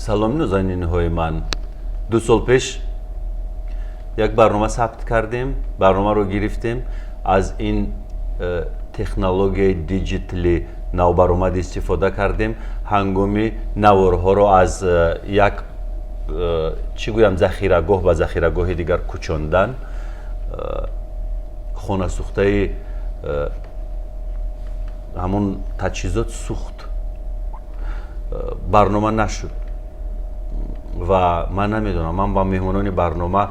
Салом, нозанинҳои ман. 2 сол пеш як барнома сабт кардем, барномаро гирифтем, аз ин технологияи диҷитали навбаромад истифода кардем. Ҳангоми наворҳоро аз як, чӣ гӯям, захирагоҳ ба захирагоҳи дигар кӯчондан, хонасӯхтаи ҳамон таҷҳизот сӯхт, барнома нашуд. Ва ман намедонам, ман ба меҳмонони барнома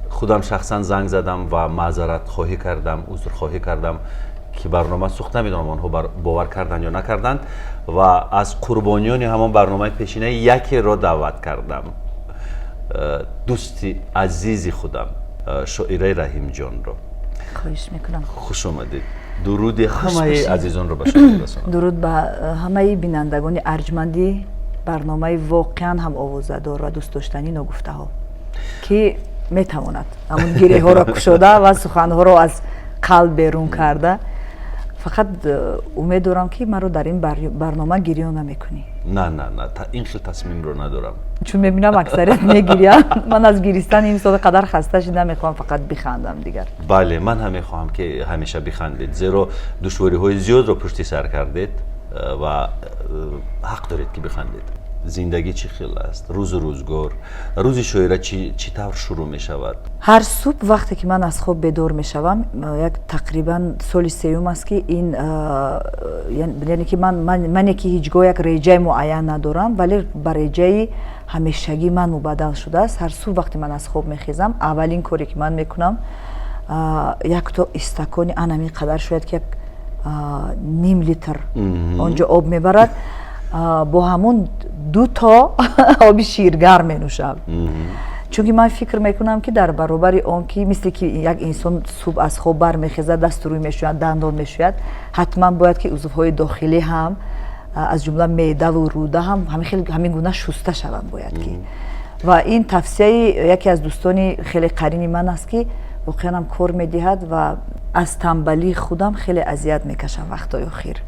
худам шахсан занг задам ва маъзаратхоҳӣ кардам, узрхоҳӣ кардам, ки барнома сӯхт. Намедонам, онҳо бовар карданд ё накарданд. Ва аз қурбониёни ҳамон барномаи пешина якеро даъват кардам, дӯсти азизи худам, Шоираи Раҳимҷонро. Хоҳиш мекунам. Хуш омадед. Дуруди ҳамаи азизонро ба шумо мерасонам. Дуруд ба ҳамаи бинандагони арҷманди барномаи воқеан ҳам овозадор ва дӯстдоштании «Ногуфтаҳо», ки метавонад ҳамон гиреҳҳоро кушода ва суханҳоро аз қалб берун карда. Фақат умед дорам, ки маро дар ин барнома гирён намекунӣ. На, на, на, ин хел тасмимро надорам. Чун мебинам, аксарият мегирянд. Ман аз гиристан ин сол қадар хаста шуда, мехоҳам фақат бихандам дигар. Бале, ман ҳам мехоҳам, ки ҳамеша бихандед, зеро душвориҳои зиёдро пушти сар кардед ва ҳақ доред, ки бихандед. Зиндагӣ чӣ хел аст? Рӯзу рӯзгор, рӯзи Шоира чӣ тавр шурӯъ мешавад? Ҳар субҳ вақте ки ман аз хоб бедор мешавам, як тақрибан соли сеюм аст, ки ин, яъне ки мане ки ҳеҷ гоҳ як реҷаи муайян надорам, вале ба реҷаи ҳамешагӣ ман мубаддал шудааст. Ҳар субҳ вақте ман аз хоб мехезам, аввалин коре ки ман мекунам, якто истакони анамин қадар, шояд ки як ним литр онҷо об мебарад, бо ҳамун ду то оби ширгарм менӯшам. Чунки ман фикр мекунам, ки дар баробари он ки мисли ки як инсон субҳ аз хоб бармехезад, дасту рӯй мешӯяд, дандон мешӯяд, ҳатман бояд ки узвҳои дохилӣ ҳам, аз ҷумла меъдаву рӯда ҳам, ҳамин гуна шуста шаванд бояд ки. Ва ин тавсияи яке аз дӯстони хеле қарини ман аст, ки воқеан ҳам кор медиҳад. Ва аз тамбалии худам хеле азият мекашам вақтҳои охир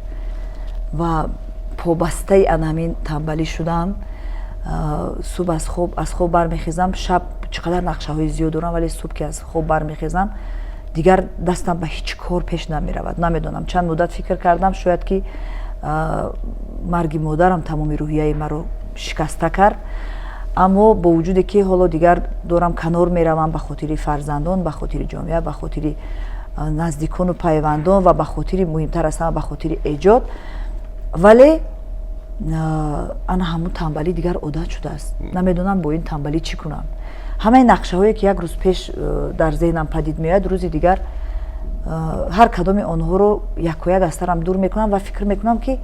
ва побастаи ан ҳамин тамбалӣ шудам. Субҳ аз хоб бармехезам, шаб чӣ қадар нақшаҳои зиёд дорам, вале субҳ ки аз хоб бармехезам, дигар дастам ба ҳеҷ кор пеш намеравад. Намедонам, чанд муддат фикр кардам, шояд ки марги модарам тамоми рӯҳияи маро шикаста кард. Аммо бо вуҷуде ки ҳоло дигар дорам канор меравам, ба хотири фарзандон, ба хотири ҷомеа, ба хотири наздикону пайвандон ва ба хотири, муҳимтар аз ҳама, ба хотири эҷод, вале ана ҳамун тамбалӣ дигар одат шудааст. Намедонам, бо ин тамбалӣ чӣ кунам. Ҳамаи нақшаҳое ки як рӯз пеш дар зеҳнам падид меояд, рӯзи дигар ҳар кадоми онҳоро якояк аз сарам дур мекунам ва фикр мекунам, ки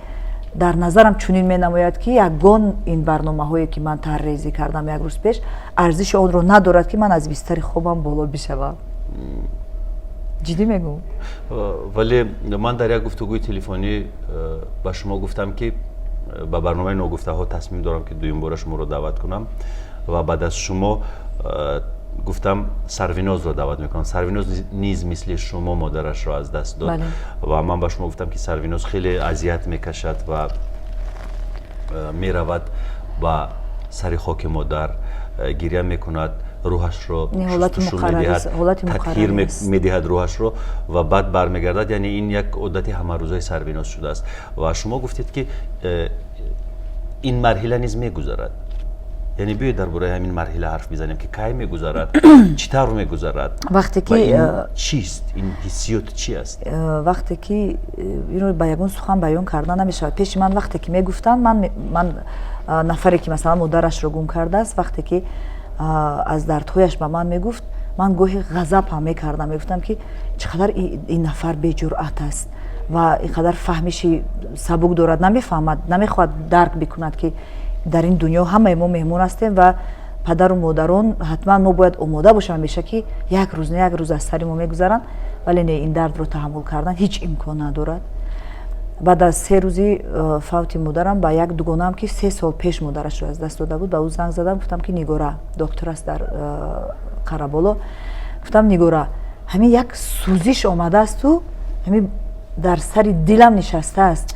дар назарам чунин менамояд, ки ягон ин барномаҳое ки ман тарҳрезӣ кардам як рӯз пеш, арзиши онро надорад, ки ман аз бистари хобам боло бишавам. Ҷиддӣ мегӯм. Вале ман дар як гуфтугӯи телефонӣ ба шумо гуфтам, ки ба барномаи «Ногуфтаҳо» тасмим дорам, ки дуюмбора шуморо даъват кунам ва баъд аз шумо, гуфтам, Сарвинозро даъват мекунам. Сарвиноз низ мисли шумо модарашро аз даст дод. Ва ман ба шумо гуфтам, ки Сарвиноз хеле азият мекашад ва меравад ба сари хоки модар, гиря мекунад, рӯҳашро татҳир медиҳад рӯҳашро ва баъд бармегардад. Яъне ин як одати ҳамарӯзаи Сарвиноз шудааст. Ва шумо гуфтед, ки ин марҳила низ мегузарад. Яъне биёед, дар бораи ҳамин марҳила ҳарф бизанем, ки кай мегузарад, чӣ тавр мегузарад. Вақте ки чист ин ҳиссиёт, чи аст? Вақте ки инро ба ягон сухан баён карда намешавад. Пеши ман вақте ки мегуфтанд, ман нафаре ки, масалан, модарашро гум кардааст, вақте ки аз дардҳояш ба ман мегуфт, ман гоҳе ғазаб ҳам мекардам, мегуфтам, ки чӣ қадар ин нафар беҷуръат аст ва ин қадар фаҳмиши сабук дорад, намефаҳмад, намехоҳад дарк бикунад, ки дар ин дунё ҳамаи мо меҳмон ҳастем ва падару модарон ҳатман мо бояд омода бошем ҳамеша, ки як рӯз на як рӯз аз сари мо мегузаранд. Вале не, ин дардро таҳаммул кардан ҳеҷ имкон надорад. Баъд аз 3 рӯзи фавти модарам ба як дугонаам, ки 3 сол пеш модарашро аз даст дода буд, ба ӯ занг задам. Гуфтам, ки Нигора, доктор аст дар Қараболо, гуфтам: «Нигора, ҳамин як сӯзиш омадаасту ҳамин Дар сари дилам нишастааст.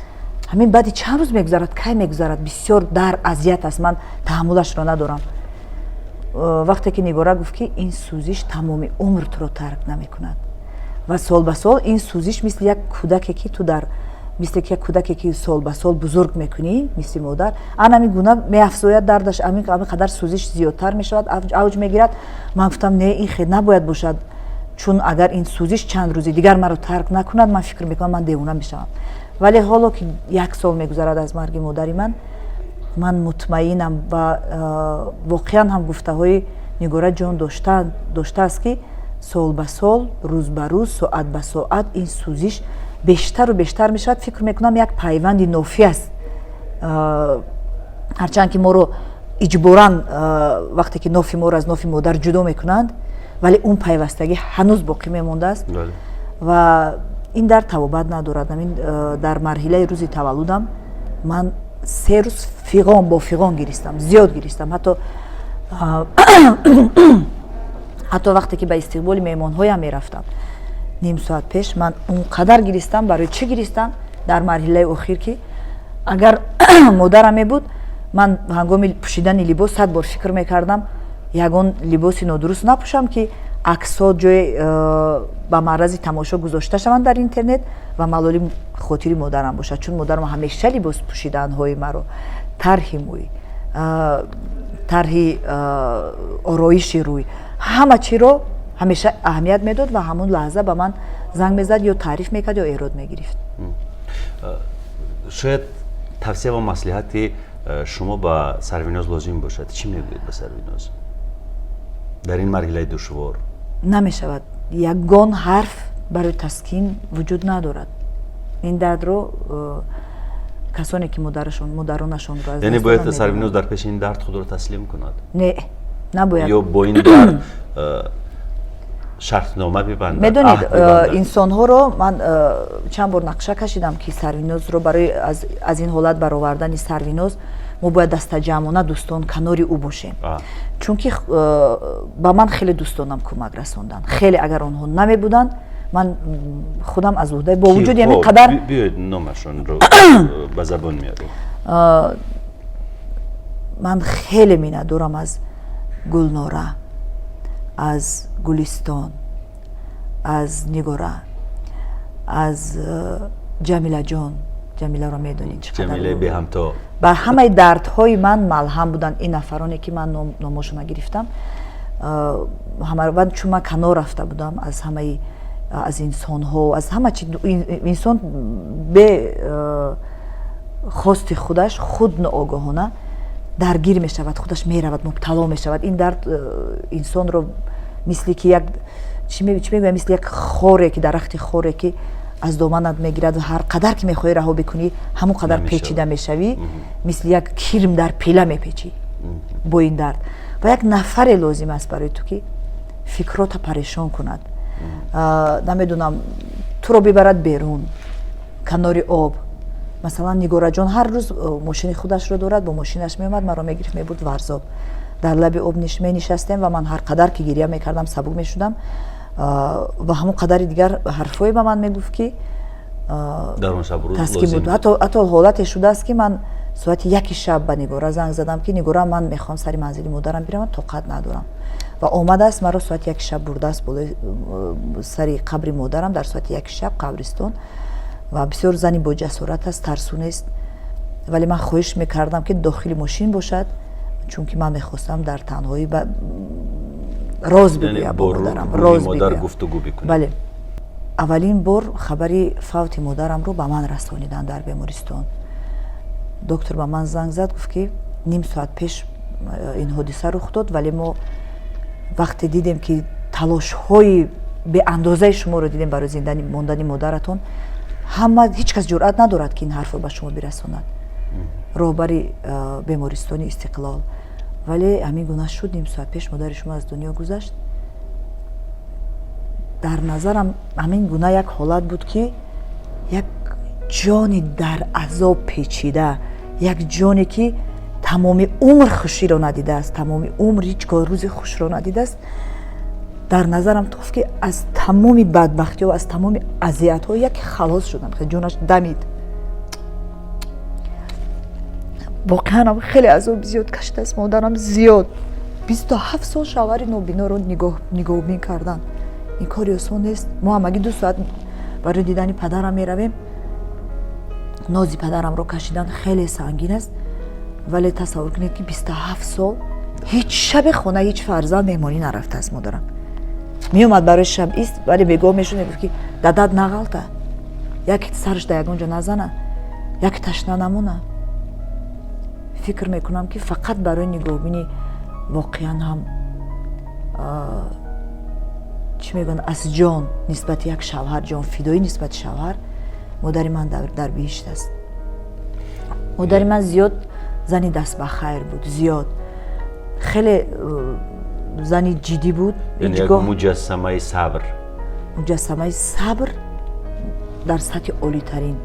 Ҳамин баъди чанд рӯз мегузарад, кай мегузарад, бисёр дар азият аст, ман таҳаммулашро надорам. Вақте ки Нигора гуфт, ки ин сӯзиш тамоми умр туро тарк намекунад ва сол ба сол ин сӯзиш мисли як кӯдаке, ки ту дар мисли як кӯдаке, ки сол ба сол бузург мекунӣ, мисли модар, ан ҳамин гуна меафзояд дардаш, ҳамин қадар сӯзиш зиёдтар мешавад, авҷ мегирад. Ман гуфтам: не, ин хел набояд бошад, чун агар ин сӯзиш чанд рӯзи дигар маро тарк накунад, ман фикр мекунам, ман девона мешавам. Вале ҳоло ки як сол мегузарад аз марги модари ман, ман мутмаинам ва воқеан ҳам гуфтаҳои Нигора ҷон доштааст, ки сол ба сол, рӯз ба рӯз, соат ба соат ин сӯзиш бештару бештар мешавад. Фикр мекунам, як пайванди нофӣ аст. Ҳарчанд ки моро иҷборан, вақте ки нофи моро аз нофи модар ҷудо мекунанд, вале он пайвастагӣ ҳанӯз боқӣ мемондааст ва ин дард табобат надорад. Ҳамин дар марҳилаи рӯзи таваллудам ман 3 рӯз фиғон бо фиғон гиристам, зиёд гиристам. Ҳатто вақте ки ба истиқболи меҳмонҳоям мерафтам, ним соат пеш ман он қадар гиристам. Барои чӣ гиристам? Дар марҳилаи охир, ки агар модарам мебуд, ман ҳангоми пӯшидани либос 100 бор фикр мекардам, ягон либоси нодуруст напӯшам, ки аксҳо ҷои ба маърази тамошо гузошта шаванд дар интернет ва малоли хотири модарам бошад, чун модарам ҳамеша либос пӯшиданҳои маро, тарҳи мӯй, тарҳи ороиши рӯй, ҳама чиро ҳамеша аҳамият медод ва ҳамон лаҳза ба ман занг мезад, ё таъриф мекард, ё эрод мегирифт. Шояд тавсия ва маслиҳати шумо ба Сарвиноз лозим бошад. Чӣ мегӯед ба Сарвиноз дар ин марҳилаи душвор? Намешавад, ягон ҳарф барои таскин вуҷуд надорад. Ин дардро касоне ки модаронашонро Яъне бояд Сарвиноз дар пеши ин дард худро таслим кунад? Не, набояд. Ё бо ин дард шартнома бибандад? Медонед, инсонҳоро ман чанд бор нақша кашидам, ки Сарвинозро барои аз ин ҳолат баровардани Сарвиноз мо бояд дастаҷамъона, дӯстон, канори ӯ бошем, чунки ба ман хеле дӯстонам кӯмак расонданд, хеле. Агар онҳо намебуданд, ман худам аз уҳдаи бо вуҷуди ҳамин қадар Биёед, номашонро ба забон меорем. Ман хеле миннатдорам аз Гулнора, аз Гулистон, аз Нигора, аз Ҷамилаҷон. Ҷамиларо медонед, чӣ Ҷамилаи беҳамто. Бар ҳамаи дардҳои ман малҳам буданд ин нафароне, ки ман номошона гирифтам. Чун ман канор рафта будам аз ҳамаи, аз инсонҳо, аз ҳама чи, инсон бе хости худаш худ ноогоҳона даргир мешавад, худаш меравад, мубтало мешавад. Ин дард инсонро мисли ки як, чӣ мегӯям, мисли як хоре ки, дарахти хоре ки аз доманат мегирад ва ҳар қадар ки мехоҳӣ раҳо бикунӣ, ҳамон қадар печида мешавӣ, мисли як кирм дар пила мепечӣ бо ин дард. Ва як нафаре лозим аст барои ту, ки фикрота парешон кунад, намедонам, туро бибарад берун, канори об. Масалан, Нигораҷон ҳар рӯз мошини худашро дорад, бо мошинаш меомад, маро мегирифт, мебурд Варзоб, дар лаби об менишастем ва ман ҳар қадар ки гиря мекардам, сабук мешудам ва ҳамон қадари дигар ҳарфое ба ман мегуфт, ки таскин буд. Ҳатто ҳолате шудааст, ки ман соати 1 шаб ба Нигора занг задам, ки Нигора, ман мехоҳам сари манзили модарам биравам, тоқат надорам. Ва омадааст, маро соати 1 шаб бурдааст болои сари қабри модарам, дар соати 1 шаб, қабристон. Ва бисёр зани боҷасорат аст, тарсу нест, вале ман хоҳиш мекардам, ки дохили мошин бошад, чунки ман мехостам дар танҳоӣ роз бигӯям бо модарам, роз гуфтугӯ бикунед. Бале. Аввалин бор хабари фавти модарамро ба ман расониданд дар бемористон. Доктор ба ман занг зад, гуфт, ки ним соат пеш ин ҳодиса рух дод, вале мо вақте дидем, ки талошҳои беандозаи шуморо дидем барои зинда мондани модаратон, ҳама, ҳеҷ кас ҷуръат надорад, ки ин ҳарфро ба шумо бирасонад, роҳбари бемористони Истиқлол, вале ҳамин гуна шуд, ним соат пеш модари шумо аз дунё гузашт. Дар назарам ҳамин гуна як ҳолат буд, ки як ҷони дар азоб печида, як ҷоне, ки тамоми умр хуширо надидааст, тамоми умр ҳеҷ гоҳ рӯзи хушро надидааст. Дар назарам тофт, ки аз тамоми бадбахтиҳо, аз тамоми азиятҳо яке халос шудам, ҷонаш дамид. Воқеан хеле азоб зиёд кашидааст модарам, зиёд. 27 сол шавҳари нобиноро нигоҳубин кардан ин кори осон нест. Мо ҳамагӣ 2 соат барои дидани падарам меравем. Нози падарамро кашидан хеле сангин аст, вале тасаввур кунед, ки 27 сол ҳеҷ шаби хона ҳеҷ фарзанд меҳмонӣ нарафтааст. Модарам меомад барои шаб ист, вале бегоҳ мешуд, мегуфт, ки дадат нағалта, яке сараш да ягон ҷо назана, яке ташна намона. Фикр мекунам, ки фақат барои нигоҳубини воқеан ҳам, чӣ мегӯянд, аз ҷон нисбати як шавҳар, ҷонфидоӣ нисбати шавҳар, модари ман дар биҳишт аст. Модари ман зиёд зани дастбахайр буд, зиёд хеле зани ҷиддӣ буд. Муҷассамаи сабр. Муҷассамаи сабр дар сатҳи олитарин.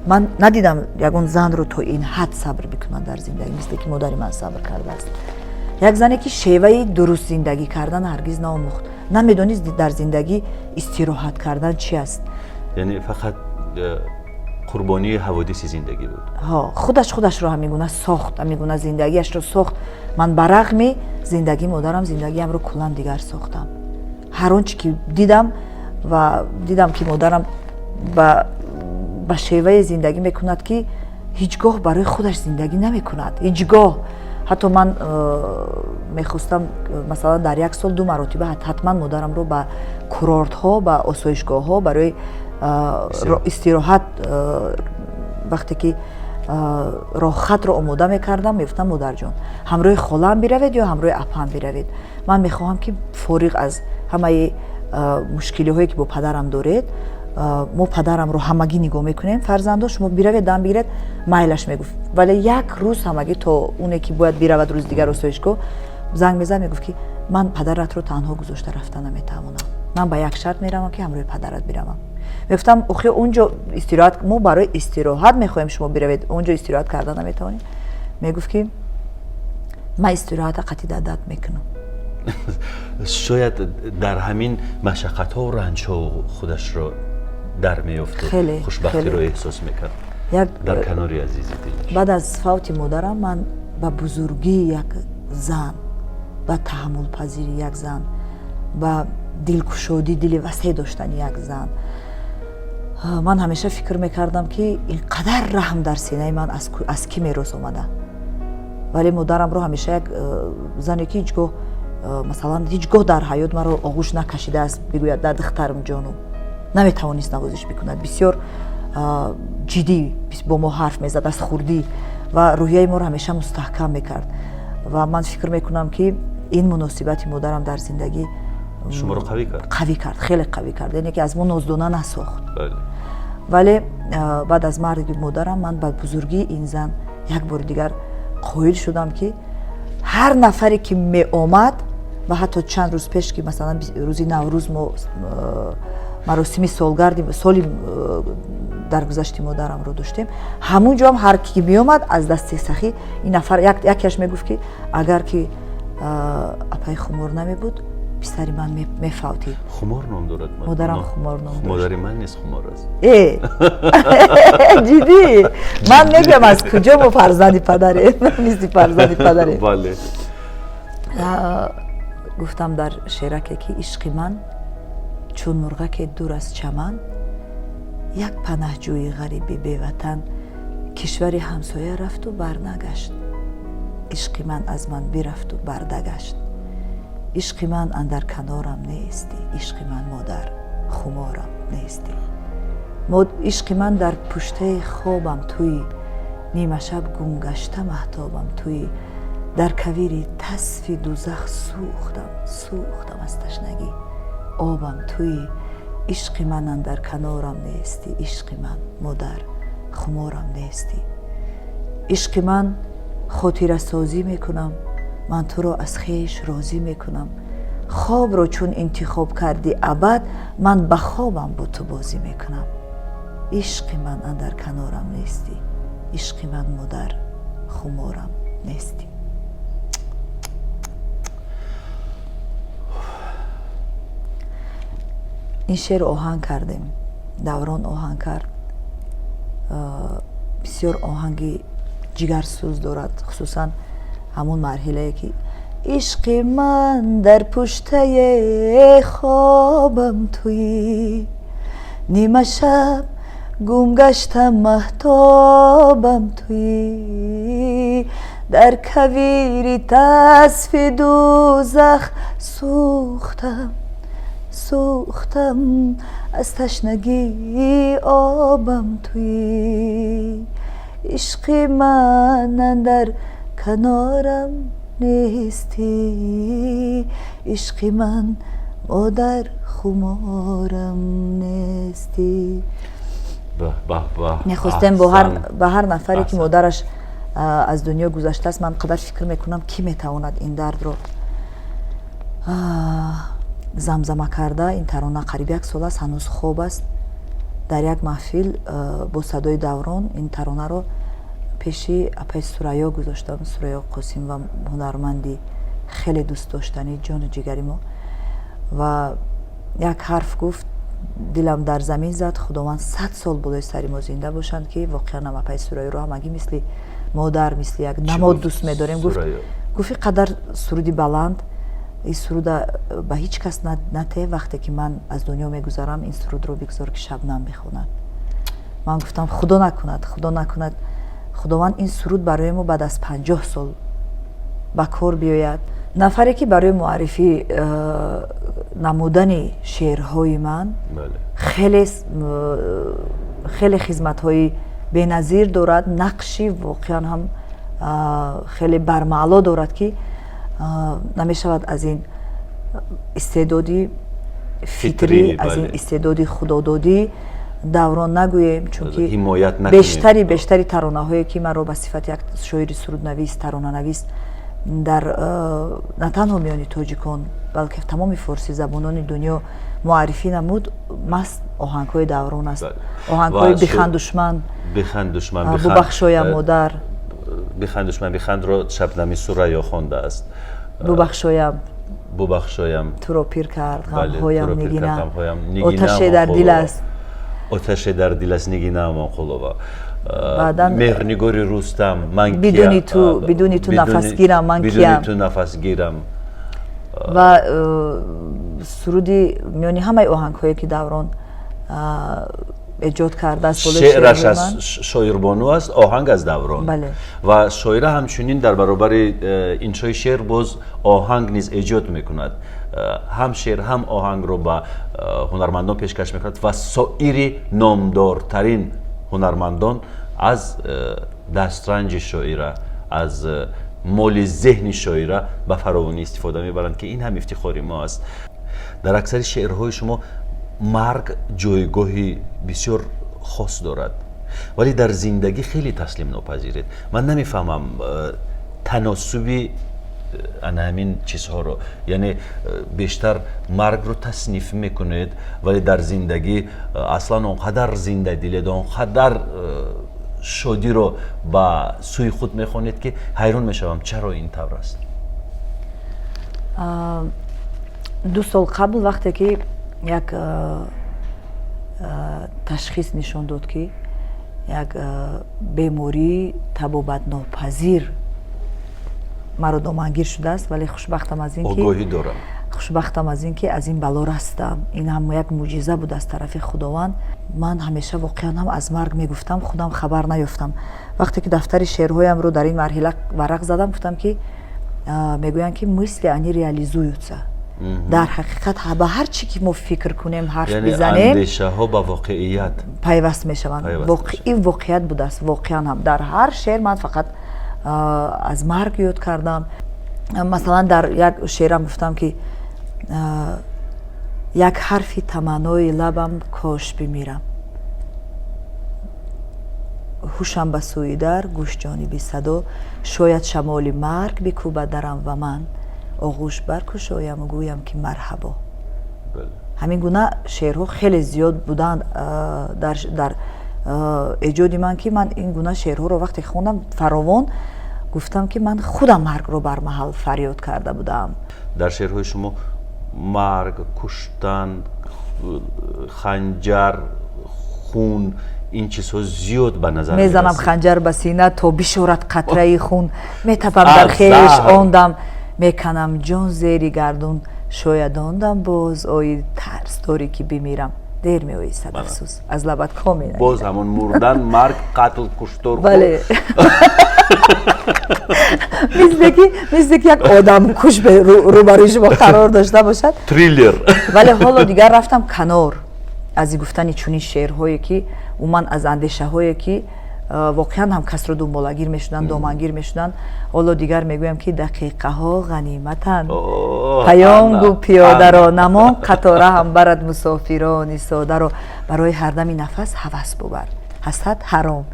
Ман надидам ягон занро то ин ҳад сабр бикунад дар зиндагӣ, мисле ки модари ман сабр кардааст. Як зане, ки шеваи дуруст зиндагӣ кардан ҳаргиз наомӯхт, намедонист дар зиндагӣ истироҳат кардан чи аст. Яъне фақат қурбонии ҳаводиси зиндагӣ буд. Ҳо, худаш худашро ҳамин гуна сохт, ҳамин гуна зиндагиашро сохт. Ман ба рағми зиндагии модарам зиндагиамро куллан дигар сохтам. Ҳар он чи ки дидам ва дидам, ки модарам ба шевае зиндагӣ мекунад, ки ҳеҷ гоҳ барои худаш зиндагӣ намекунад, ҳеҷ гоҳ. Ҳатто ман мехостам, масалан, дар як сол ду маротиба ҳатман модарамро ба курортҳо, ба осоишгоҳҳо барои истироҳат, вақте ки роҳхатро омода мекардам, мегуфтам: «Модарҷон, ҳамроҳи холаам биравед ё ҳамроҳи апаам биравед? Ман мехоҳам, ки фориғ аз ҳамаи мушкилиҳое, ки бо падарам доред, мо падарамро ҳамагӣ нигоҳ мекунем, фарзандо, шумо биравед, дам бигиред». Майлаш мегуфт, вале як рӯз ҳамагӣ то оне ки бояд биравад рӯзи дигар осоишгоҳ, занг мезад, мегуфт, ки ман падаратро танҳо гузошта рафта наметавонам, ман ба як шарт меравам, ки ҳамроҳи падарат биравам. Мегуфтам: «Охи, унҷо истироҳат, мо барои истироҳат мехоҳем шумо биравед, унҷо истироҳат карда наметавонем». Мегуфт, ки ман истироҳата қатъи дадат мекунам. Шояд дар ҳамин машаққатҳо ранҷҳо худашро дар меёфту хушбахтиро эҳсос мекард дар канори азизи дилаш. Баъд аз фавти модарам ман ба бузургии як зан, ба таҳаммулпазири як зан, ба дилкушодӣ, дили васеъ доштани як зан, ман ҳамеша фикр мекардам, ки ин қадар раҳм дар синаи ман аз кӣ мерос омада. Вале модарамро ҳамеша як зане, ки ҳеҷ гоҳ, масалан, ҳеҷ гоҳ дар ҳаёт маро оғӯш накашидааст, бигӯяд: «Да, духтарам ҷону», наметавонист навозиш бикунад. Бисёр ҷиддӣ бо мо ҳарф мезад аз хурдӣ ва рӯҳияи моро ҳамеша мустаҳкам мекард. Ва ман фикр мекунам, ки ин муносибати модарам дар зиндагӣ шуморо қавӣ кард. Қавӣ кард, хеле қавӣ кард, яъне ки аз мо ноздона насохт. Вале баъд аз марги модарам ман ба бузургии ин зан як бори дигар қоил шудам, ки ҳар нафаре ки меомад ва ҳатто чанд рӯз пеш, ки масалан рӯзи Наврӯз мо маросими солгарди соли даргузашти модарамро доштем, ҳамун ҷоам ҳар ки меомад, аз дасти сахӣ ин нафар, якеаш мегуфт, ки агар ки апаи Хумор намебуд, писари ман мефавтид. Хумор ном дорад? Модарам Хумор ном дошт. Модари ман низ Хумор аст. Э, ҷиддӣ? Ман мегӯям, аз куҷо мо фарзанди падарем, мисли фарзанди падарем. Бале. Гуфтам дар шеъраке, ки ишқи ман чун мурғаке дур аз чаман, як панаҳҷӯи ғариби беватан, кишвари ҳамсоя рафту барнагашт, ишқи ман аз ман бирафту бардагашт, ишқи ман андар канорам нестӣ, ишқи ман, модар, хуморам нестӣ, ишқи ман дар пуштаи хобам туӣ, нимашаб гумгашта маҳтобам туӣ, дар кавири тасфи дузах сӯхтам, сӯхтам аз ташнагӣ, обам туӣ, ишқи ман андар канорам нестӣ, ишқи ман, модар, хуморам нестӣ, ишқи ман хотирасозӣ мекунам, ман туро аз хеш розӣ мекунам, хобро чун интихоб кардӣ абад, ман ба хобам бо ту бозӣ мекунам, ишқи ман андар канорам нестӣ, ишқи ман, модар, хуморам нестӣ. Ин шеър оҳанг кардем, Даврон оҳанг кард. Бисёр оҳанги ҷигарсӯз дорад, хусусан ҳамон марҳилае, ки ишқи ман дар пуштаи хобам туӣ, нимашаб гум гаштам, маҳтобам туӣ, дар кавири тасфи дӯзах сӯхтам, сӯхтам, аз ташнагии обам туӣ, ишқи ман андар канорам нестӣ, ишқи ман модар хуморам нестӣ. Мехостем ба ҳар нафаре, ки модараш аз дунё гузаштааст. Ман қадар фикр мекунам, кӣ метавонад ин дардро замзама карда. Ин тарона қариб як сол аст, ҳанӯз хоб аст. Дар як маҳфил бо садои Даврон ин таронаро пеши апаи Сурайё гузоштам. Сурайё Қосимова, ҳунарманди хеле дӯстдоштанӣ, ҷону ҷигари мо, ва як ҳарф гуфт, дилам дар замин зад. Худованд 100 сол болои сари мо зинда бошанд, ки воқеан ам апаи Сурайёро ҳамагӣ мисли модар, мисли як намод дӯст медорем. Гуфт: ин қадар суруди баланд, ин суруда ба ҳеҷ кас нате, вақте ки ман аз дунё мегузарам, ин сурудро бигзор, ки Шабнам бихонад. Ман гуфтам: худо накунад, худо накунад, худованд ин суруд барои мо баъд аз 50 сол ба кор биёяд. Нафаре, ки барои муаррифӣ намудани шеърҳои ман хеле хеле хизматҳои беназир дорад, нақши воқеан ҳам хеле бармаъло дорад, ки намешавад аз ин истеъдоди фитрӣ, аз ин истеъдоди худододӣ Даврон нагӯем, чунки бештари таронаҳое, ки маро ба сифати як шоири суруднавис, таронанавис дар на танҳо миёни тоҷикон, балки тамоми форсизабонони дунё муаррифӣ намуд, маҳз оҳангҳои Даврон аст. Оҳангҳои «Биханд, душман», «Биханд, душман», «Бубахшоям, модар». «Биханд, душман, бихандро» Шабнами Сурайё хондааст. «Бубахшоям», «Бубахшоям», «Туро пир кард ғамҳоям, Нигина», «Оташе дар дил аст». «Оташе дар дил аст», Нигина Амонқулова. «Меҳрнигори Рустам», «Ман». «Бидуни ту, бидуни ту нафасгирам, ман киям», «Бидуни ту нафасгирам». Ва суруди миёни ҳамаи оҳангҳое, ки Даврон эҷод кардааст. Шеъраш аз шоирбону аст, оҳанг аз Даврон. Ва шоира ҳамчунин дар баробари иншои шеър боз оҳанг низ эҷод мекунад. Ҳам шеър, ҳам оҳангро ба ҳунармандон пешкаш мекунад ва соири номдортарин ҳунармандон аз дастранҷи шоира, аз моли зеҳни шоира ба фаровонӣ истифода мебаранд, ки ин ҳам ифтихори мо аст. Дар аксари шеърҳои шумо марг ҷойгоҳи бисёр хос дорад, вале дар зиндагӣ хеле таслимнопазиред. Ман намефаҳмам таносуби ана ҳамин чизҳоро, яъне бештар маргро тасниф мекунед, вале дар зиндагӣ аслан он қадар зиндадилед, он қадар шодиро ба сӯи худ мехонед, ки ҳайрон мешавам, чаро ин тавр аст? 2 сол қабл, вақте ки як ташхис нишон дод, ки як бемории табобатнопазир маро домангир шудааст, вале хушбахтам аз ин ки Огоҳӣ дорам. Хушбахтам аз ин ки аз ин бало растам. Ин ҳам як мӯъҷиза буд аз тарафи Худованд. Ман ҳамеша воқеан ҳам аз марг мегуфтам, худам хабар наёфтам. Вақте ки дафтари шеърҳоямро дар ин марҳила варақ задам, гуфтам, ки мегӯянд, ки мысли, они реализуются. Дар ҳақиқат, ба ҳар чӣ ки мо фикр кунем, ҳарф бизанем, андешаҳо ба воқеият пайваст мешаванд. Ин воқеият будааст. Воқеан ҳам дар ҳар шеър ман фақат аз марг ёд кардам. Масалан, дар як шеърам гуфтам, ки як ҳарфи таманнои лабам, кош бимирам, ҳушам ба сӯи дар, гӯш ҷониби садо, шояд шамоли марг бикӯбад дарам ва ман оғӯш баркушояму гӯям, ки марҳабо. Ҳамин гуна шеърҳо хеле зиёд буданд дар эҷоди ман, ки ман ин гуна шеърҳоро вақте хондам, фаровон гуфтам, ки ман худам маргро бармаҳал фарёд карда будам. Дар шеърҳои шумо марг, куштан. Ханҷар, хун, ин чизҳо зиёд ба назар мезанам. Мерасид. Ханҷар ба сина, то бишорад қатраи хун, метапам дар А, хеш заҳр. Он дам меканам ҷон зери гардун, шояд он дам боз ои, тарс дорӣ, ки бимирам, дер меоӣ, сад афсӯс, аз лабат коме Боз ҳамон мурдан, марг, қатл, куштор. Бале, мисле ки як одамкуш рӯбарӯи шумо қарор дошта бошад. Триллер. Вале ҳоло дигар рафтам канор аз гуфтани чунин шеърҳое, ки умуман аз андешаҳое, ки воқеан ҳам касро думболагир мешуданд, домангир мешуданд. Ҳоло дигар мегӯям, ки дақиқаҳо ғаниматанд. Оҳ, паёнгу ана, пиёдаро ана. Намон қатора ҳам барад мусофирони содаро. Барои ҳардами нафас ҳавас бубар, ҳасад ҳаром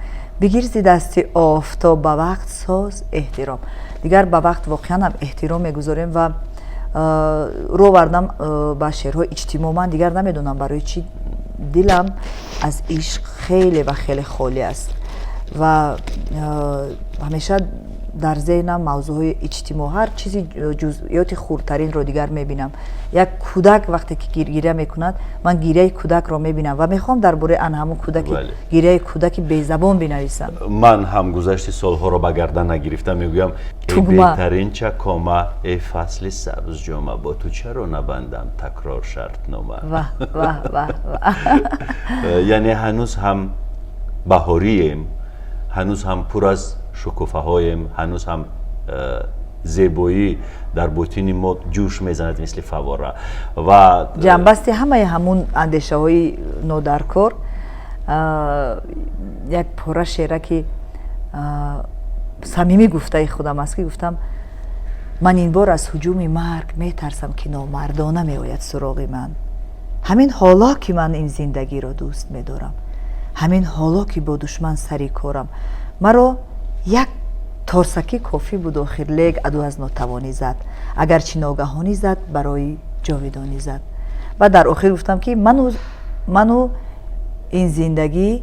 бигир, зи дасти офтоб ба вақт соз эҳтиром. Дигар ба вақт воқеан ҳам эҳтиром мегузорем ва рӯ овардам ба шеърҳои иҷтимоъ. Ман дигар намедонам, барои чӣ дилам аз ишқ хеле ва хеле холӣ аст ва ҳамеша дар зеҳнам мавзӯъҳои иҷтимоъ, ҳар чизи ҷузъиёти хурдтаринро дигар мебинам. Як кӯдак вақте ки гиря мекунад, ман гиряи кӯдакро мебинам ва мехоҳам дар бораи ан ҳамун кӯдаки гиряи кӯдаки безабон бинависам. Ман ҳам гузашти солҳоро ба гардан нагирифта мегӯям: эй Тугма. беҳтарин чакома, эй фасли сабзҷома, бо ту чаро набандам такрор шартнома? Ваҳ, ваҳ, ваҳ, ваҳ! Яъне ҳанӯз ҳам баҳорием, ҳанӯз ҳам пур аз шукуфаҳоем, ҳанӯз ҳам зебоӣ дар ботини мо ҷӯш мезанад, мисли фавора ва Ҷамъбасти ҳамаи ҳамун андешаҳои нодаркор як пора шеъра, ки самимӣ гуфтаи худам аст, ки гуфтам: ман ин бор аз ҳуҷуми марг метарсам, ки номардона меояд суроғи ман. Ҳамин ҳоло, ки ман ин зиндагиро дӯст медорам, ҳамин ҳоло, ки бо душман сари корам, маро як торсакӣ кофӣ буд охир, лек аду аз нотавонӣ зад, агарчи ногаҳонӣ зад, барои ҷовидонӣ зад. Баъд дар охир гуфтам, ки ману ин зиндагӣ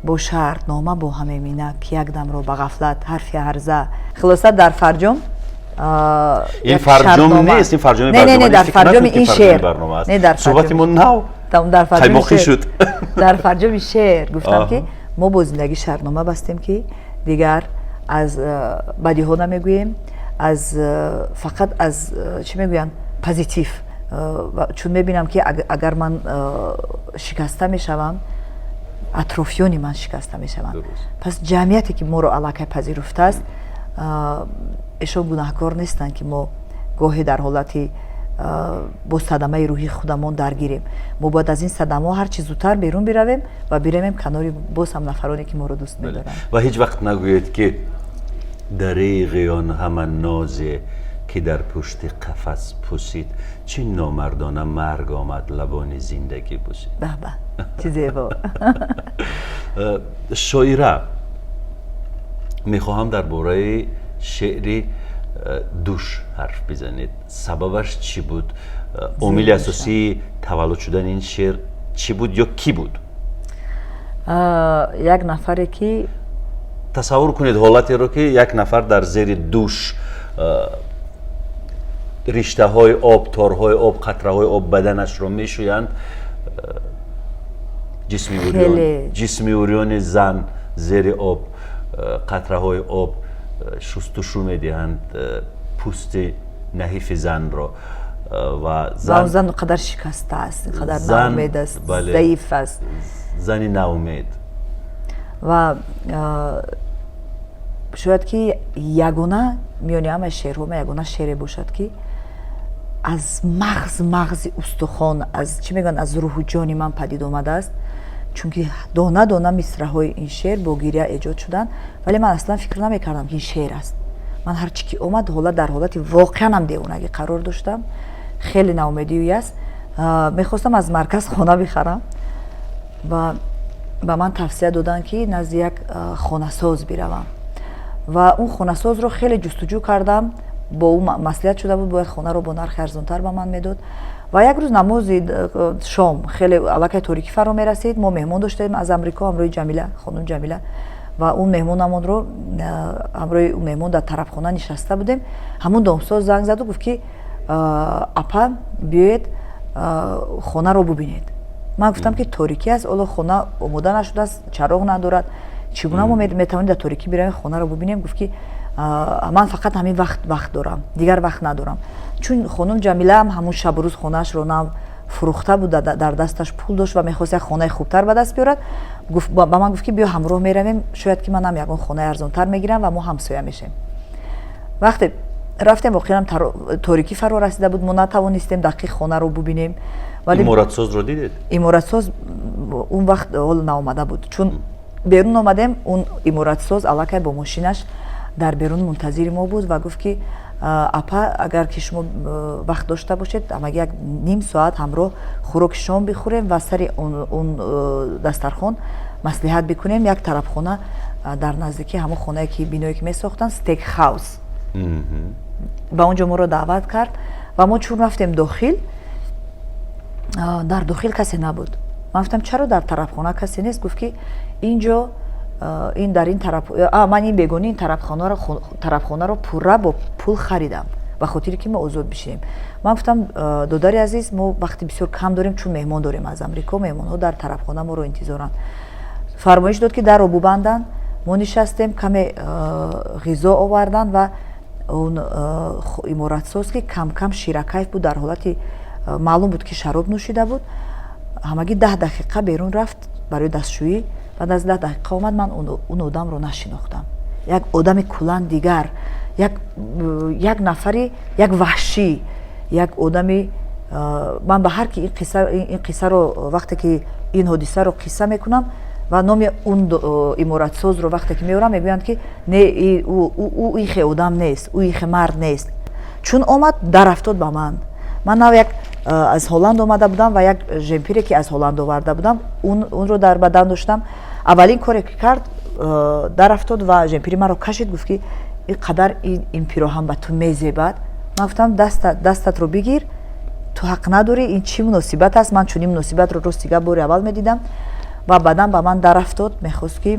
бо шартнома бо ҳамемина, ки як дамро ба ғафлат ҳарфи ҳарза. Хулоса, дар фарҷом Ин фарҷом нест, ин фарҷоми не, не, дар фарҷоми ин шеър. Не, дар суҳбати мо нав қаймоқӣ шуд. Дар фарҷоми шеър гуфтам, ки мо бо зиндагӣ шартнома бастем, ки дигар аз бадиҳо намегӯем, аз фақат аз, чӣ мегӯянд, позитив. Чун мебинам, ки агар ман шикаста мешавам, атрофиёни ман шикаста мешаванд. Пас ҷамъияте, ки моро аллакай пазируфтааст, эшон гунаҳкор нестанд, ки мо гоҳе дар ҳолати бо садамаи рӯҳии худамон даргирем. Мо бояд аз ин садамаҳо ҳарчи зудтар берун биравем ва биравем канори боз ҳам нафароне, ки моро дӯст медоранд. Ва ҳеҷ вақт нагӯед, ки дареғи он ҳама нозе, ки дар пушти қафас пусид, чӣ номардона марг омад, лабони зиндагӣ бусид. Баҳба, чӣ зебо! Шоира, мехоҳам дар бораи шеъри «Душ» ҳарф бизанед. Сабабаш чӣ буд? Омили асосии таваллуд шудани ин шеър чӣ буд ё кӣ буд? Як нафаре, ки Тасаввур кунед ҳолатеро, ки як нафар дар зери душ, риштаҳои об, торҳои об, қатраҳои об баданашро мешӯянд, ҷисми урёни зан зери об, қатраҳои об шустушу медиҳанд пӯсти наҳифи занро ва зан қадар шикаста аст, қадар ноумед аст, заиф аст. Зани ноумед. Ва шояд ки ягона миёни ҳамаи шеърҳо ягона шеъре бошад, ки аз мағзи устухон, аз, чӣ мегӯянд, аз рӯҳу ҷони ман падид омадааст, чунки дона дона мисраҳои ин шеър бо гиря эҷод шуданд. Вале ман аслан фикр намекардам, ки ин шеър аст. Ман ҳарчи ки омад, ҳолат дар ҳолати воқеан ҳам девонагӣ қарор доштам, хеле ноумедӣ аст. Мехостам аз марказ хона бихарам ва ба ман тавсия доданд, ки назди як хонасоз биравам. Ва он хонасозро хеле ҷустуҷӯ кардам, бо ӯ маслиҳат шуда буд, бояд хонаро бо нархи арзонтар ба ман медод. Ва як рӯз намози шом, хеле аллакай торикӣ фаро мерасид, мо меҳмон доштем аз Амрико ҳамроҳи Ҷамила, хонум Ҷамила, ва он меҳмонамонро, ҳамроҳи он меҳмон дар тарабхона нишаста будем. Ҳамун домсоз занг заду гуфт, ки апа, биёед. Хонаро бубинед. Ман гуфтам, ки торикӣ аст, ҳоло хона омода нашудааст, чароғ надорад, чӣ гуна мо метавонем дар торикӣ биравем, хонаро бубинем? Гуфт, ки ман фақат ҳамин вақт дорам, дигар вақт надорам. Чун хонум Ҷамилаам ҳамун шабу рӯз хонаашро нав фурӯхта буд, дар дасташ пул дошт ва мехост як хонаи хубтар ба даст биёрад. Ба ман гуфт, ки биё, ҳамроҳ меравем, шояд ки манам ягон хонаи арзонтар мегирам ва мо ҳамсоя мешем. Вақте рафтем, воқеан торикӣ фаро расида буд, мо натавонистем дақиқ хонаро бубинем. Иморатсозро дидед? Иморатсоз он вақт ҳоло наомада буд. Чун берун омадем, он иморатсоз аллакай бо мошинаш дар берун мунтазири мо буд ва гуфт, ки апа, агар ки шумо вақт дошта бошед, ҳамагӣ як ним соат ҳамроҳ хӯроки шом бихӯрем ва сари он дастархон маслиҳат бикунем. Як тарабхона дар наздикии ҳамон хонае, ки биное ки месохтанд, стейк хаус, ба он ҷо моро даъват кард. Ва мо чун рафтем дохил, дар дохил касе набуд. Ман гуфтам, чаро дар тарабхона касе нест? Гуфт, ки ин ҷо ин дар ин тараф ман ин бегонӣ ин тарабхонаро пурра бо пул харидам, ба хотире ки мо озод бишинем. Ман гуфтам, додари азиз, мо вақти бисёр кам дорем, чун меҳмон дорем аз Амрико, меҳмонҳо дар тарабхона моро интизоранд. Фармоиш дод, ки дарро бубанданд. Мо нишастем, каме ғизо оварданд ва он иморатсоз, ки камкам ширакайф буд, дар ҳолати маълум буд, ки шароб нӯшида буд, ҳамагӣ 10 дақиқа берун рафт барои дастшӯӣ. Баъд аз 10 дақиқа омад. Ман он одамро нашинохтам. Як одами куллан дигар, як нафари, як ваҳшӣ, як одами. Ман ба ҳар ки ин қиссаро, вақте ки ин ҳодисаро қисса мекунам ва номи он иморатсозро вақте ки меорам, мегӯянд, ки не, ӯ ихе одам нест, ӯ ихе мард нест. Чун омад, дарафтод ба ман. Ман нав як аз Ҳолланд омада будам ва як жемпире, ки аз Ҳолланд оварда будам, онро дар бадан доштам. Аввалин коре ки кард, дарафтод ва жемпири маро кашид, гуфт, ки ин қадар ин пироҳан ба ту мезебад. Ман гуфтам, дастатро бигир, ту ҳақ надорӣ, ин чӣ муносибат аст? Ман чунин муносибатро, рости гап, бори аввал медидам. Ва баъдан ба ман дарафтод, мехост, ки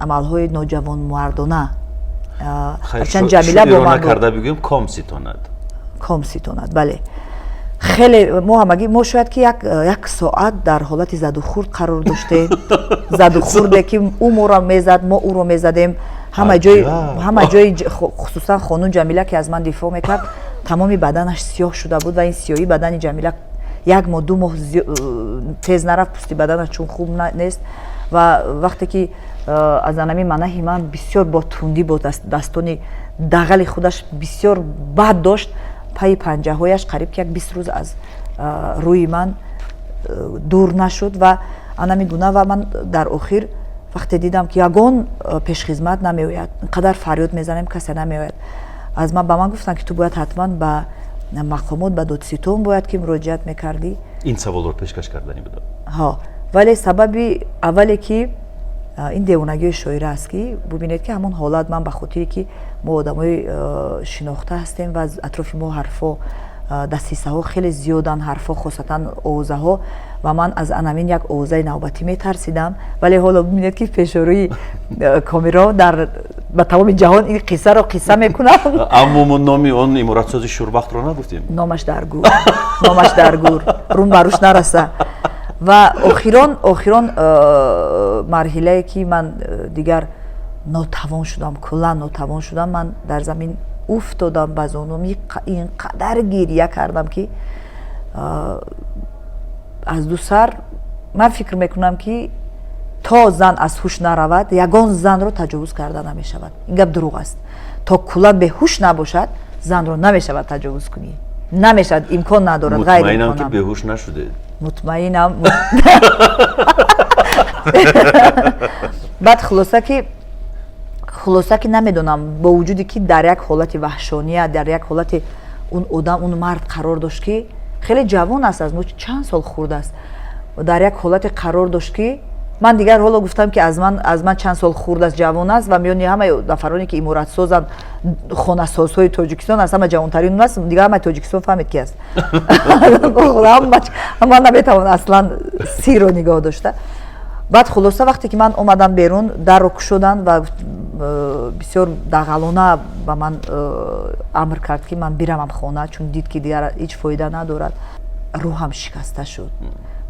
амалҳои ноҷавонмардона. Ҳарчанд Ҷамила бо ман карда бигӯем, ком ситонад. Ком ситонад, бале. Хеле мо ҳамагӣ, мо шояд ки як соат дар ҳолати задухӯрд қарор доштем, задухӯрде ки ӯ моро мезад, мо ӯро мезадем ҳама ҷои, хусусан хонум Ҷамила, ки аз ман дифоъ мекард, тамоми баданаш сиёҳ шуда буд. Ва ин сиёҳии бадани Ҷамила як моҳ, 2 моҳ тез нарафт, пӯсти баданаш чун хуб нест. Ва вақте ки аз анами манаҳи ман бисёр бо тундӣ, бо дастони дағали худаш бисёр бад дошт, пайи панҷаҳояш қариб ки як 20 рӯз аз рӯи ман дур нашуд. Ва анами гуна. Ва ман дар охир вақте дидам, ки ягон пешхизмат намеояд, инқадар фарёд мезанем, касе намеояд, аз ман ба ман гуфтанд, ки ту бояд ҳатман ба мақомот, ба додситон бояд ки муроҷиат мекардӣ. Ин саволро пешкаш кардани будам. Ҳо, вале сабаби аввале, ки ин девонагии шоира аст, ки бубинед, ки ҳамон ҳолат ман ба хотире ки мо одамои шинохта ҳастем ва атрофи мо ҳарфҳо, дастисаҳо хеле зиёданд, ҳарфҳо, хосатан овозаҳо, ва ман аз анамин як овозаи навбатӣ метарсидам. Вале ҳоло бибинед, ки пешорӯи камерао дар ба тамоми ҷаҳон ин қиссаро қисса мекунам. Аммо мо номи он иморатсози шурбахтро нагуфтем. Номаш дар гур, номаш дар гур, рум баруш нараса. Ва охирон марҳилае, ки ман дигар нотавон шудам, куллан нотавон шудам, ман дар замин уфтодам ба зонум, ин қадар гиря кардам, ки аз ду сар. Ман фикр мекунам, ки то зан аз ҳуш наравад, ягон занро таҷовуз карда намешавад. Ин гап дурӯғ аст. То куллан беҳуш набошад, занро намешавад таҷовуз кунӣ, намешавад, имкон надорад. Мутмаинам, ки беҳуш нашудед. Мутмаинам. Баъд хулоса ки намедонам, бо вуҷуде ки дар як ҳолати ваҳшония, дар як ҳолати он одам, он мард қарор дошт, ки хеле ҷавон аст, аз мо чанд сол хурд аст, дар як ҳолате қарор дошт, ки ман дигар ҳоло гуфтам, ки аз ман чанд сол хурд аст, ҷавон аст ва миёни ҳамаи нафароне, ки иморатсозанд, хонасозҳои Тоҷикистон, аз ҳама ҷавонтарин он аст. Дигар ҳамаи Тоҷикистон фаҳмед, ки аст. Ман наметавонам аслан сирро нигоҳ дошта. Баъд хулоса, вақте ки ман омадам берун, дарро кушоданд ва Бисёр дағалона ба ман амр кард, ки ман биравам хона, чун дид, ки дигар ҳеҷ фоида надорад. Рӯҳам шикаста шуд.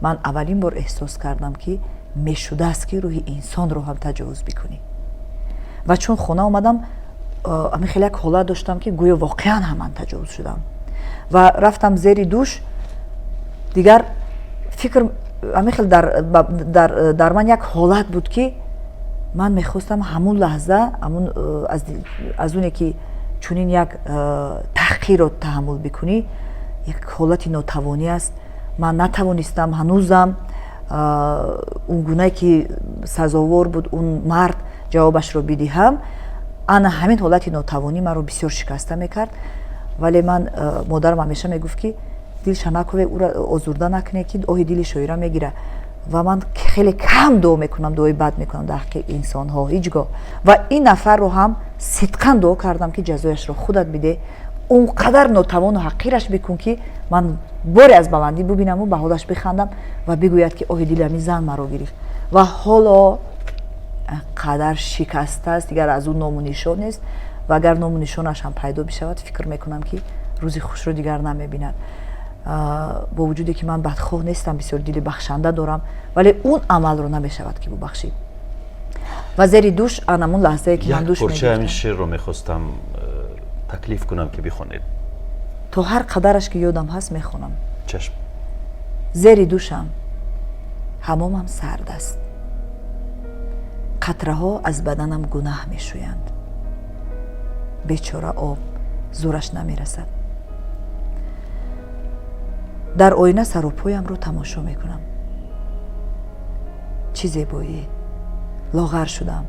Ман аввалин бор эҳсос кардам, ки мешудааст, ки рӯҳи инсонро ҳам таҷовуз бикунӣ. Ва чун хона омадам, ҳамин хеле як ҳолат доштам, ки гӯё воқеан ҳам ман таҷовуз шудам. Ва рафтам зери душ. Дигар фикр ҳамин хел дар ман як ҳолат буд, ки ман мехостам ҳамун лаҳза ҳамун аз оне ки чунин як таҳқирро таҳаммул бикунӣ, як ҳолати нотавонӣ аст. Ман натавонистам ҳанӯзам он гунае, ки сазовор буд он мард, ҷавобашро бидиҳам. Ана ҳамин ҳолати нотавонӣ маро бисёр шикаста мекард. Вале ман, модарам ҳамеша мегуфт, ки дилша накове, ӯра озурда накуне, ки оҳи дили шоира мегира. Ва ман хеле кам дуо мекунам, дуои бад мекунам дар ҳаққи инсонҳо ҳеҷ гоҳ. Ва ин нафарро ҳам сидқан дуо кардам, ки ҷазояшро худат биде, он қадар нотавону ҳақираш бикун, ки ман боре аз баландӣ бубинаму ба ҳолаш бихандам ва бигӯяд, ки оҳи дили ҳамин зан маро гирифт. Ва ҳоло қадар шикастааст, дигар аз ӯ ному нишон нест. Ва агар ному нишонаш ҳам пайдо бишавад, фикр мекунам, ки рӯзи хушро дигар намебинад. Бо вуҷуде ки ман бадхоҳ нестам, бисёр дили бахшанда дорам, вале он амалро намешавад, ки бубахшӣ. Ва зери душ, анамун лаҳзае, ки ман душ порчаи ҳамин шеърро мехостам таклиф кунам, ки бихонед. То ҳар қадараш ки ёдам ҳаст, мехонам. Чашм. Зери душам, ҳамомам сард аст, қатраҳо аз баданам гунаҳ мешӯянд. Бечора об, зӯраш намерасад. Дар оина саропоямро тамошо мекунам. Чӣ зебоӣ! Лоғар шудам.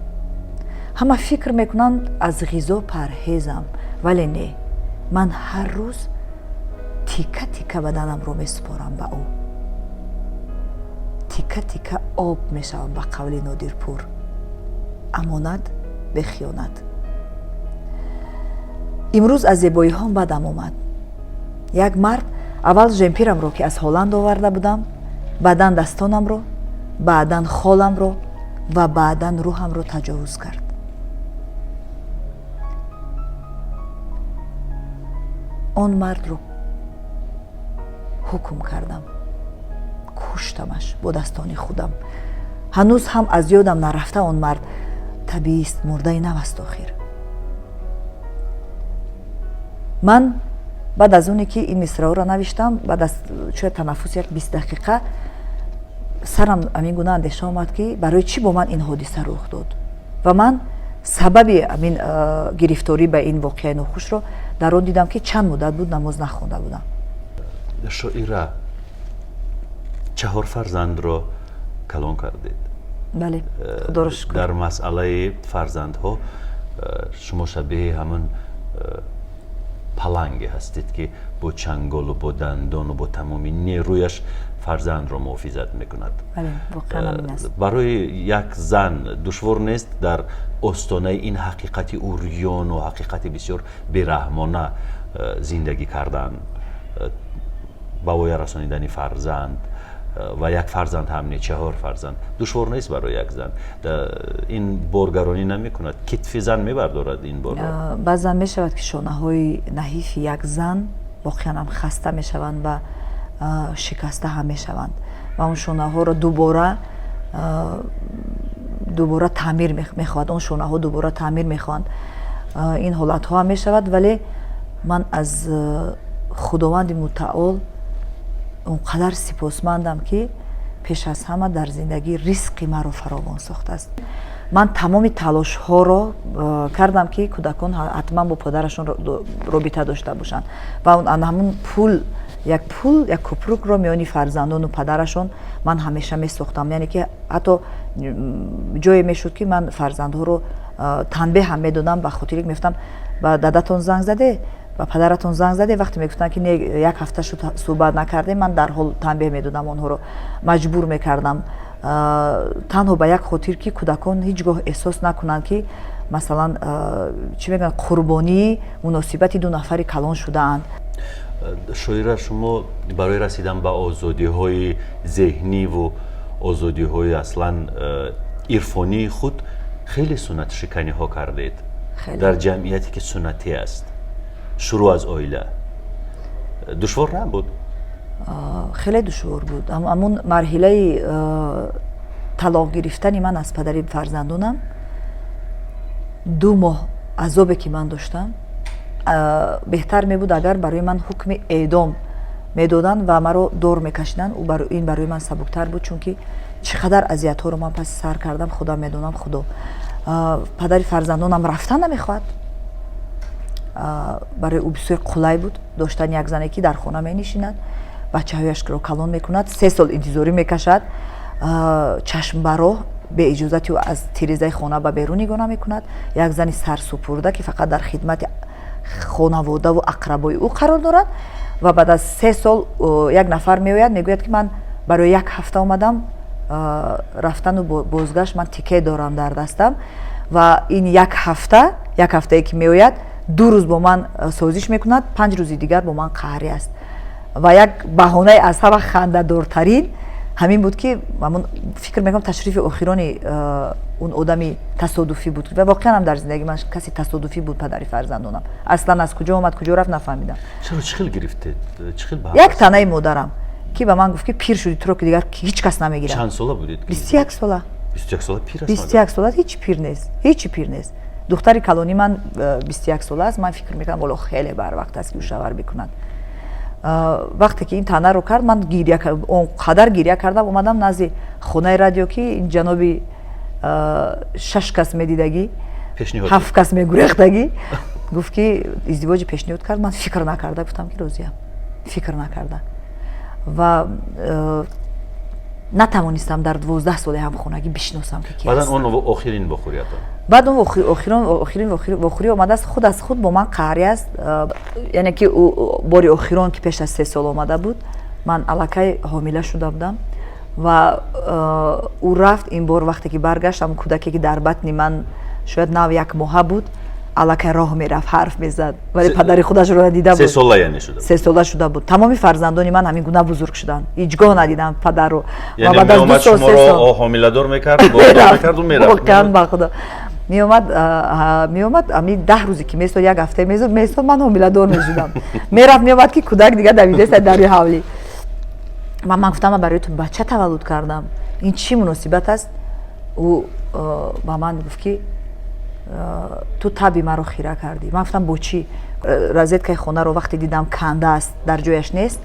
Ҳама фикр мекунанд, аз ғизо парҳезам, вале не, ман ҳар рӯз тикка тикка баданамро месупорам ба ӯ, тикка тикка об мешавам. Ба қавли Нодирпур, амонат бехиёнат. Имрӯз аз зебоиҳом бадам омад. Як мард аввал жемпирамро, ки аз Ҳолланд оварда будам, баъдан дастонамро, баъдан холамро ва баъдан рӯҳамро таҷовуз кард. Он мардро ҳукм кардам, куштамаш бо дастони худам. Ҳанӯз ҳам аз ёдам нарафта он мард. Табиист, мурдаи нав аст охир. Ман баъд аз оне ки ин мисраҳоро навиштам, баъд аз шояд танаффус як 20 дақиқа, сарам ҳамин гуна андеша омад, ки барои чӣ бо ман ин ҳодиса рух дод. Ва ман сабаби ҳамин гирифторӣ ба ин воқеаи нохушро дар он дидам, ки чанд муддат буд намоз нахонда будам. Шоира, чаҳор фарзандро калон кардед. Бале, худоро шукр. Дар масъалаи фарзандҳо шумо шабеҳи ҳамон паланге ҳастед, ки бо чанголу бо дандону бо тамоми нерӯяш фарзандро муҳофизат мекунад. Барои як зан душвор нест дар остонаи ин ҳақиқати урёну ҳақиқати бисёр бераҳмона зиндагӣ кардан, ба воя расонидани фарзанд, ва як фарзанд ҳам не, чаҳор фарзанд душвор нест барои як зан? Ин боргаронӣ намекунад? Китфи зан мебардорад ин борро? Баъзан мешавад, ки шонаҳои наҳифи як зан воқеан ҳам хаста мешаванд ва шикаста ҳам мешаванд ва он шонаҳоро дубора таъмир мехоҳад, он шонаҳо дубора таъмир мехоҳанд. Ин ҳолатҳо ҳам мешавад, вале ман аз Худованди Мутаол он қадар сипосмандам, ки пеш аз ҳама дар зиндагӣ ризқи маро фаровон сохтааст. Ман тамоми талошҳоро кардам, ки кӯдакон ҳатман бо падарашон робита дошта бошанд ва ҳамун пул, як пул, як кӯпрукро миёни фарзандону падарашон ман ҳамеша месохтам. Яъне ки ҳатто ҷое мешуд, ки ман фарзандҳоро танбеҳ ҳам медодам, ба хотире мегуфтам: «Ба дадатон занг заде? Ба падаратон занг заде?» Вақте мегуфтанд, ки не, як ҳафта шуд, суҳбат накардем, ман дарҳол танбеҳ медодам, онҳоро маҷбур мекардам, танҳо ба як хотир, ки кӯдакон ҳеҷ гоҳ эҳсос накунанд, ки масалан, чӣ мегӯянд, қурбонии муносибати ду нафари калон шудаанд. Шоира, шумо барои расидан ба озодиҳои зеҳниву озодиҳои аслан ирфонии худ Хеле суннатшиканиҳо кардед дар ҷамъияте, ки суннатӣ аст, шурӯъ аз оила. Душвор набуд? Хеле душвор буд. Ҳамун марҳилаи талоқ гирифтани ман аз падари фарзандонам, 2 моҳ азобе, ки ман доштам, беҳтар мебуд, агар барои ман ҳукми эъдом медоданд ва маро дор мекашиданд. Ин барои ман сабуктар буд, чунки чӣ қадар азиятҳоро ман паси сар кардам, худам медонам, худо. Падари фарзандонам рафтан намехоҳад. Барои ӯ бисёр қулай буд доштани як зане, ки дар хона менишинад, бачаҳояшро калон мекунад, 3 сол интизорӣ мекашад, чашм ба роҳ, беиҷозати ӯ аз тирезаи хона ба берун нигоҳ намекунад, як зани сарсупурда, ки фақат дар хидмати хонаводаву ақрабои ӯ қарор дорад. Ва баъд аз 3 сол як нафар меояд, мегӯяд, ки ман барои як ҳафта омадам, рафтану бозгашт ман тикет дорам дар дастам. Ва ин як ҳафта, як ҳафтае, ки меояд, 2 рӯз бо ман созиш мекунад, 5 рӯзи дигар бо ман қаҳрӣ аст. Ва як баҳонаи аз ҳама хандадортарин ҳамин буд, ки фикр мекунам, ташрифи охирони он одами тасодуфӣ буд. Ва воқеан ҳам дар зиндагии ман каси тасодуфӣ буд падари фарзандонам. Аслан аз куҷо омад, куҷо рафт, нафаҳмидам. Чаро, чӣ хел гирифтед, чӣ хел? Як таънаи модарам, ки ба ман гуфт, ки пир шудӣ, туро ки дигар ҳеҷ кас намегирад. Чанд сола будед? 21 сола. 21 сола пир аст? 21 сола ҳеҷ пир нест, ҳеҷи пир нест. Духтари калони ман 21 сола аст. Ман фикр мекунам, ҳоло хеле барвақт аст, ки ӯ шавҳар бикунад. Вақте ки ин таънаро кард, ман он қадар гиря кардам. Омадам назди хонаи радио, ки ин ҷаноби шаш кас медидагӣ, ҳафт кас мегурехтагӣ, гуфт, ки издивоҷи пешниҳод кард. Ман фикр накарда гуфтам, ки розиям, фикр накарда. Ва натавонистам дар 12 соли ҳамхонагӣ бишиносам, ки ки. Баъдан он охирин вохӯриятон? Баъд он охирин вохӯрӣ омадааст, худ аз худ бо ман қаҳрӣ аст. Яъне ки бори охирон, ки пеш аз 3 сол омада буд, ман аллакай ҳомила шуда будам ва ӯ рафт. Ин бор вақте ки баргашт, ҳамн кӯдаке, ки дар батни ман шояд нав як моҳа буд, аллакай роҳ мерафт, ҳарф мезад, вале падари худашро надида буд. 3 сола яъне шуда? 3 сола шуда буд. Тамоми фарзандони ман ҳамин гуна бузург шуданд, ҳеҷ гоҳ надидам падарро. Ҳомиладор мекард, мекарду мерафт? Воқеан, ба худо, меомад, меомад, ами 10 рӯзе ки месод, як ҳафта месод, ман ҳомиладор мешудам. Мерафт, меомад, ки кӯдак дигар давидаста дари ҳавлӣ. Ман гуфтам, ман барои ту бача таваллуд кардам, ин чӣ муносибат аст? Ӯ ба ман гуфт, ки ту таби маро хира кардӣ. Ман гуфтам, бо чӣ? Розеткаи хонаро вақте дидам, канда аст, дар ҷояш нест,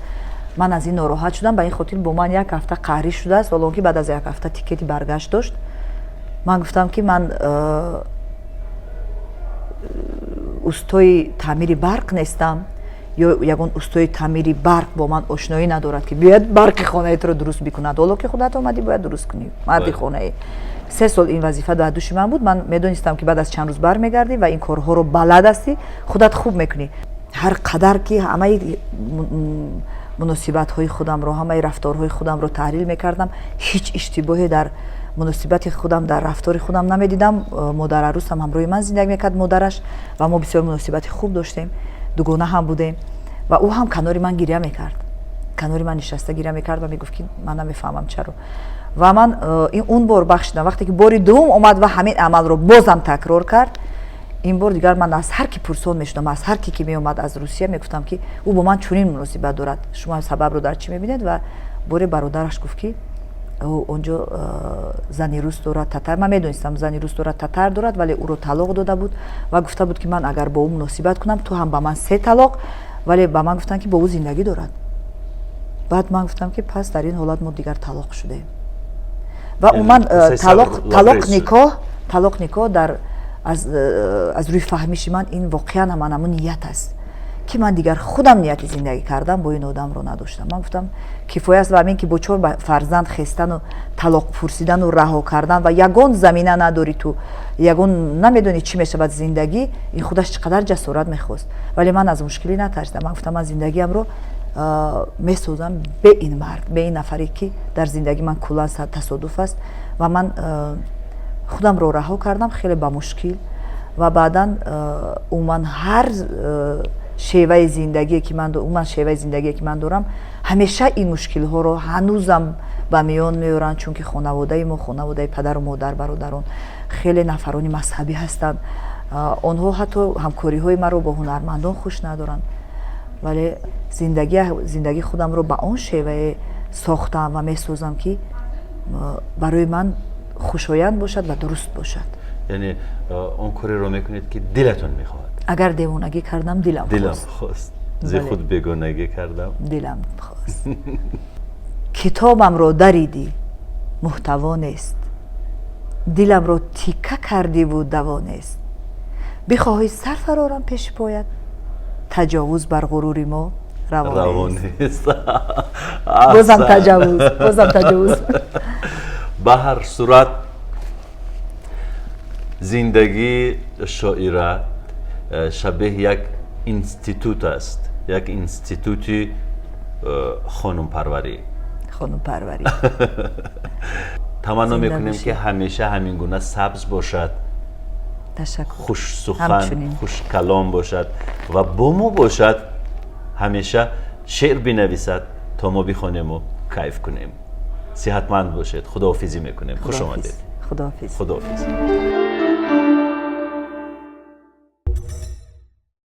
ман аз ин нороҳат шудам. Ба ин хотир бо ман як ҳафта қаҳрӣ шудааст. Ҳоло ки баъд аз як ҳафта тикети баргашт дошт, ман гуфтам, ки ман устои таъмири барқ нестам ё ягон устои таъмири барқ бо ман ошноӣ надорад, ки биёяд, барқи хонаи туро дуруст бикунад. Ҳоло ки худат омадӣ, бояд дуруст кунӣ, марди хонаи. 3 сол ин вазифа дар дӯши ман буд. Ман медонистам, ки баъд аз чанд рӯз бармегардӣ ва ин корҳоро балад ҳастӣ, худат хуб мекунӣ. Ҳар қадар ки ҳамаи муносибатҳои худамро, ҳамаи рафторҳои худамро таҳлил мекардам, ҳеҷ иштибоҳе дар муносибати худам, дар рафтори худам намедидам. Модарарӯсам ҳамроҳи ман зиндагӣ мекард, модараш, ва мо бисёр муносибати хуб доштем, дугона ҳам будем. Ва ӯ ҳам канори ман гиря мекард, канори ман нишаста гиря мекард ва мегуфт, ки ман намефаҳмам чаро. Ва ман он бор бахшидам. Вақте ки бори дуввум омад ва ҳамин амалро бозам такрор кард, ин бор дигар ман аз ҳар ки пурсон мешудам, аз ҳар ки ки меомад аз Русия, мегуфтам, ки ӯ бо ман чунин муносибат дорад, шумо сабабро дар чӣ мебинед? Ва боре бародараш гуфт, ки онҷо зани рус дорад, татар. Ман медонистам, зани рус дорад, татар дорад, вале ӯро талоқ дода буд ва гуфта буд, ки ман агар бо ӯ муносибат кунам, ту ҳам ба ман се талоқ. Вале ба ман гуфтанд, ки бо ӯ зиндагӣ дорад. Баъд ман гуфтам, ки пас дар ин ҳолат мо дигар талоқ шудем. Ва умуман талоқ никоҳ дар аз рӯи фаҳмиши ман, ин воқеан ҳам ҳамон ният аст, ки ман дигар худам нияти зиндагӣ кардан бо ин одамро надоштам. Ман гуфтам, кифоя аст. Ва ҳамин ки бо чор фарзанд хестану талоқ пурсидану раҳо кардан ва ягон замина надорӣ, ту ягон намедонӣ, чӣ мешавад зиндагӣ, ин худаш чӣ қадар ҷасорат мехост. Вале ман аз мушкилӣ натарсидам. Ман гуфтам, ман зиндагиамро месозам бе ин мард, бе ин нафаре, ки дар зиндагии ман куллан тасодуф аст. Ва ман худамро раҳо кардам хеле ба мушкил. Ва баъдан умуман ҳар Шеваи зиндагие ки ман, умуман шеваи зиндагие ки ман дорам, ҳамеша ин мушкилҳоро ҳанӯзам ба миён меоранд, чунки хонаводаи мо, хонаводаи падару модар, бародарон хеле нафарони мазҳабӣ ҳастанд. Онҳо ҳатто ҳамкориҳои маро бо ҳунармандон хуш надоранд, вале зиндагии худамро ба он шевае сохтам ва месозам, ки барои ман хушоянд бошад ва дуруст бошад. Яъне он кореро мекунед, ки дилатон мехоҳад. Агар девонагӣ кардам, дилам дилам хост, зи худ бегонагӣ кардам. Дилам хост. Китобамро даридӣ, муҳтаво нест, диламро тикка кардиву даво нест. Бихоҳӣ, сар фарорам пеши поят, таҷовуз бар ғурури мо раво нест. Бозам таҷовуз, бозам таҷовуз. Ба ҳар сурат, зиндагии шоира шабеҳи як институт аст, як институти хонумпарварӣ. Хонумпарварӣ. Таманно мекунем, ки ҳамеша ҳамин гуна сабз бошад. Ташаккур. Хушсухан, хушкалом бошад ва бо мо бошад, ҳамеша шеър бинависад, то мо бихонему кайф кунем. Сиҳатманд бошед, худоҳофизӣ мекунем. Хуш омадед. Худоҳофиз. Худоҳофиз.